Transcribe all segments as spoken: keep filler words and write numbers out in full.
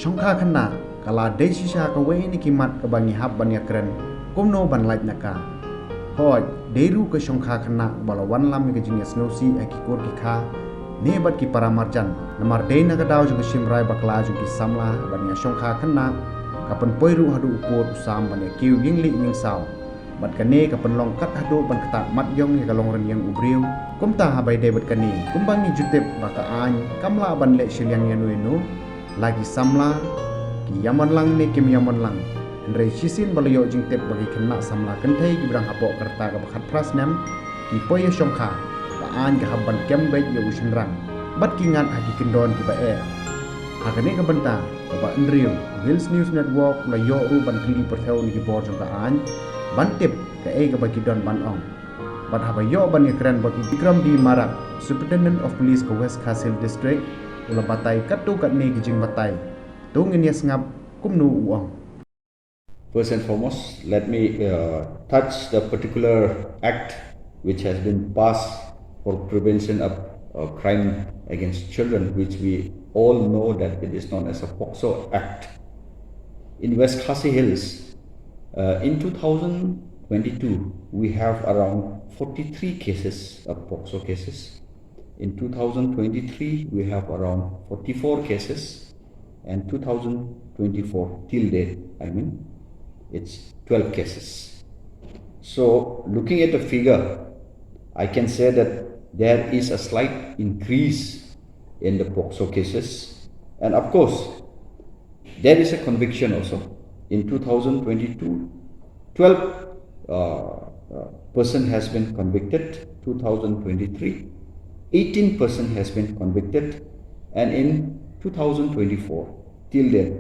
Shongkha khynnah ka la dei shisha kawei na ki mat kaba ngi hap ban ïakren kumno ban lait na ka. Hooid, dei ruh ka shongkha khynnah ba la wanlam ïa ka jingïasngewsih ha ki kur ki kha ne bad ki para marjan. Namar dei na ka daw jong ka shim rai bakla jong ki samla ban ïa shongkha khynnah, ka pynpoi ruh haduh u pud u sam ban ïa kiew ïing lieh ïing saw. Bad kane ka pynlong kat haduh ban ktah mat ïong ïa ka longrynieng u briew. Kumta haba ïadei bad kane, kumba ngi ju tip ba ka aiñ kam lah ban leh shiliang ïano ïano, la ki samla ki ïaman lang ne kim ïaman lang. Hynrei shisien ba la ïoh jingtip ba ki khynnah samla kynthei kiba dang hapoh ka rta kaba khatphra snem ki poi ïa shongkha, ka aiñ ka hap ban kem beit ïa u shynrang bad ki ngat ha ki kyndon kiba eh. Ha kane ka bynta kaba hynriew, Hills News Network la ïoh ruh ban kylli pyrthew na ki bor jong ka aiñ ban tip kaei kaba ki don ban ong. Bad haba ïoh ban ïakren bad u Bikram D Marak, Superintendent of Police ka West Khasi Hills District, u la batai katto katne ki jingbatai. To ngin ïa sngap kumno u ong. First and foremost, let me uh, touch the particular act which has been passed for prevention of uh, crime against children, which we all know that it is known as a POCSO Act. In West Khasi Hills, uh, in two thousand twenty-two, we have around forty-three cases of POCSO cases. In two thousand twenty-three, we have around forty-four cases. And two thousand twenty-four till date, I mean, it's twelve cases. So looking at the figure, I can say that there is a slight increase in the POCSO cases. And of course, there is a conviction also. In two thousand twenty-two, twelve uh, uh, person has been convicted, two thousand twenty-three, eighteen person has been convicted, and in two thousand twenty-four, till date,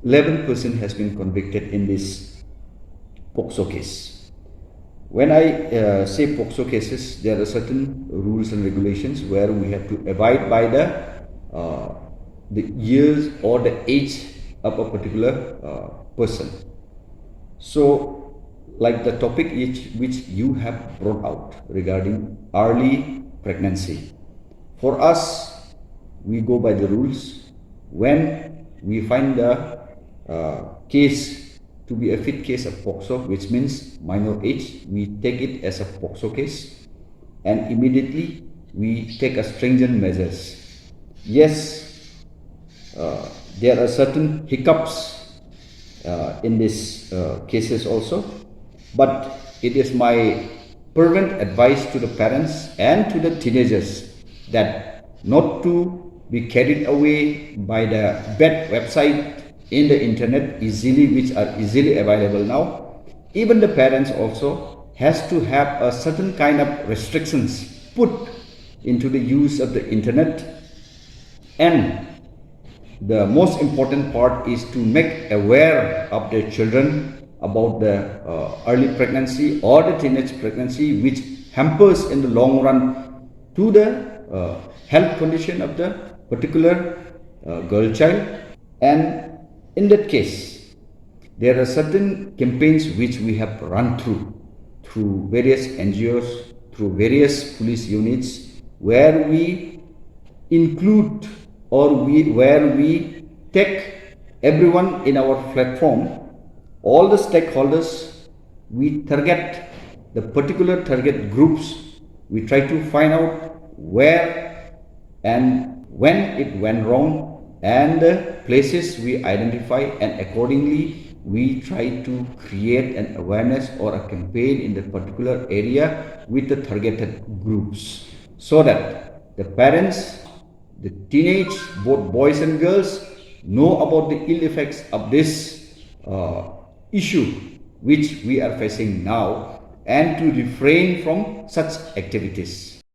eleven person has been convicted in this POCSO case. When I uh, say POCSO cases, there are certain rules and regulations where we have to abide by the uh, the years or the age of a particular uh, person. So, like the topic which, which you have brought out regarding early pregnancy, for us, we go by the rules. When we find the uh, case to be a fit case of POCSO, which means minor age, we take it as a POCSO case and immediately we take a stringent measures. Yes, uh, there are certain hiccups uh, in these uh, cases also, but it is my fervent advice to the parents and to the teenagers that not to be carried away by the bad website in the internet easily, which are easily available now. Even the parents also has to have a certain kind of restrictions put into the use of the internet. And the most important part is to make aware of the children about the uh, early pregnancy or the teenage pregnancy, which hampers in the long run to the uh, health condition of the particular uh, girl child. And in that case, there are certain campaigns which we have run through, through various N G Os, through various police units, where we include or we, where we take everyone in our platform, all the stakeholders, we target the particular target groups, we try to find out where and when it went wrong, and the places we identify, and accordingly we try to create an awareness or a campaign in the particular area with the targeted groups, so that the parents, the teenage, both boys and girls, know about the ill effects of this uh, issue which we are facing now, and to refrain from such activities.